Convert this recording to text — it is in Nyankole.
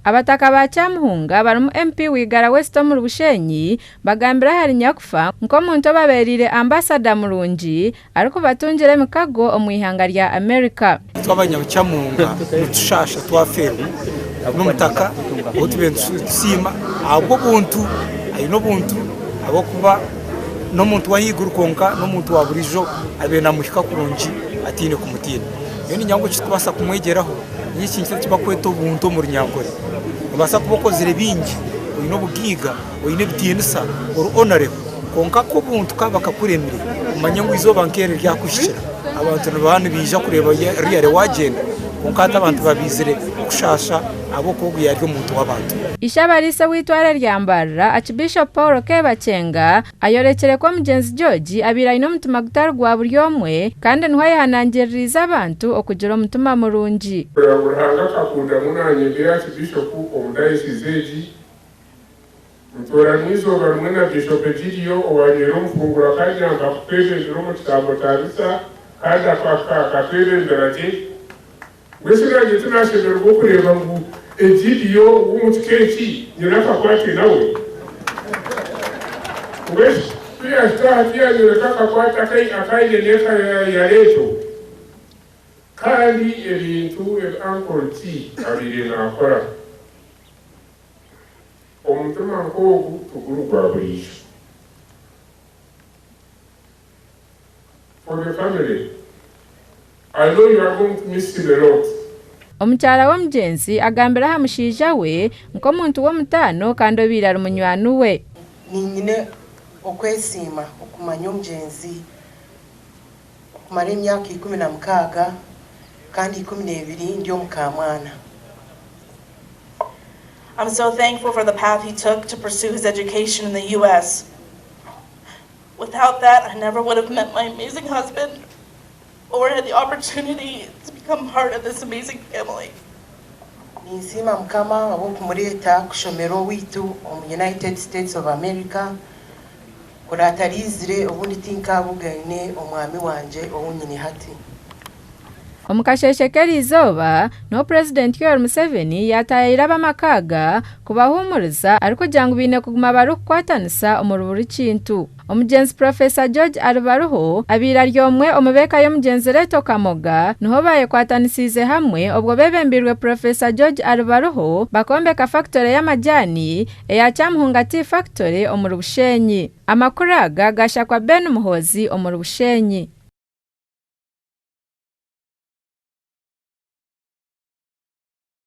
Abataka ba Kyamuhunga barimu MP Wigara West omuri Bushenyi bagambire ahari nyakufa nk'omuntu obabereire ambasada murungi arikubatungira emikago omu ihanga rya America. Itwe abanyakyamuhunga nitushaasha twafeerwa n'omutaka ou tubaire nitusiima ahabw'obuntu, aine obuntu ahabw'okuba n'omuntu w'ahaiguru kwonka n'omuntu wa buriijo abaire namuhika kurungi ataine kumutiina. Nyowe niinyenda ngu ekitukubaasa kumwegyeraho n'ekintu eki barikweta obuntu omu runyankore. Noobaasa kuba okozire bingi, oine obugaiga, oine ebitiinisa, ori honourable kwonka ku obuntu kaaba kakuremire omanye ngu eizooba nk'eri ryakuhikira abantu nibaba nibaija kureeba really waagyenda kwonka hati abantu babaizire kushaasha ahabw'okuba ogu yaari omuntu w'abantu. Ishe-abariisa ow'eitware rya Mbarara, Archbishop Paul Kebakyenga ayorekire ku omugyenzi George abaire aine omutima gutari gwa buri omwe kandi niho ayehanangiririize abantu okugira omutima murungi. Kureba ngu Ruhanga akakunda ngu naanye mbe Archbishop omu dayosizi egi, Ntoorana eizooba rimwe na Bishop Egidio owanywire omufunguro akanyamba kutwebembera omu kitambo kya misa kandi akatwebembera gye. Mbwenu shi naanye tinashemererwa okureeba ngu Egidio ow'omu kika eki nyine akakwate nawe? Mbwenu shi ku yaahika aha tiyaanyoreka akakwate aku aine n'eka ya Leeto? Kandi ebintu ebi Uncle T abaire naakora. Omutima nk'ogu tiguri gwa buriijo. For the family, I know you are going to miss him a lot. Omukyara w'omugyenzi agambire aha mushaija we nk'omuntu w'omutaano kandi obaire ari munywani we. Niinyine okwesiima okumanya omugyenzi okumara emyaka 16 kandi 12 ndi omukaamwana. I'm so thankful for the path he took to pursue his education in the US. Without that, I never would have met my amazing husband or had the opportunity to become part of this amazing family. Ninsiima Mukama ahabw'okumureeta kushomera owaitu omu United States of America. Kuri atariizire obundi tinkaabugaine omwami wangye ou nyine hati. Omu kasheeshe k'eriizooba, niho Purezidenti Yoweri Museveni yaataayaayire ab'amaka aga kubahuumuriza arikugira ngu baine kuguma barikukwatanisa omuri buri kintu. Omugyenzi Professor George Alibaruho abaire ari omwe omu b'eka y'omugyenzi Leto Kamoga niho baayekwatanisiize hamwe obwo beebembeirwe Professor George Alibaruho bakombeka fakitore y'amajaani eya Kyamuhunga Tea Factory omuri Bushenyi. Amakuru aga gaashakwa Ben Muhoozi omuri Bushenyi.